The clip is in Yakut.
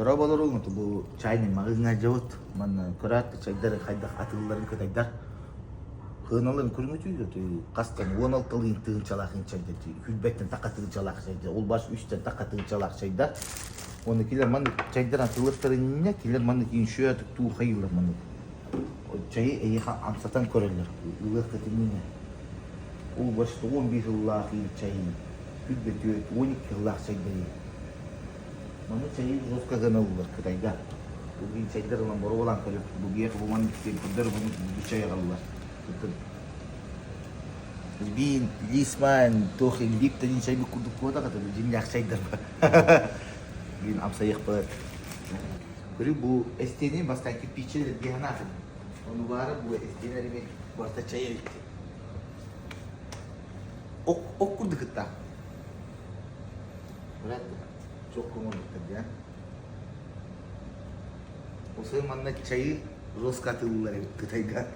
Дорооболоруҥ, бу чайный маҕаһыыҥҥа дьабыт. Манна көрөөт чайдары хайдах атыылларын кытайдар кыаналарын көрүҥүтүй хастан 16 тыһыынчалаах чайдар күлбэттэн таха тыһыынчалаах чайдар ол бас үстэн таха тыһыынчалаах чайдар уонна килер маннык чайдар атыылыахтарын иннинэ килер маннык иншиатык туухайыылар маннык чайы эйиэхэ амсатан көрөллөр ылыаххыт иннинэ ол бас 15 сыллаах чайы күлбөтүөт 12 сыллаах чайдары Маны чэйи жестко гыналлар Кытайга. Бу чайдар ылан боруобалаан көрүөх. Бу биэх бу маннык курдар бу чай аҕаллар. Биин, лисман, туох липтон чайбыт курдук буотах это дьиҥнээх чайдар бар. Биин амсайыахпыт. Көрүү бу эстиэни бастаан кирпииччэлэр диэн анаатын. Ону баара бу эстиэнэр эмиэ барыта чай эбит. Ок, ок курдук кытта. Суох көҥүллүктэр диэн. Осой манна чайы жестко атыылыыллар эбит Кытайга.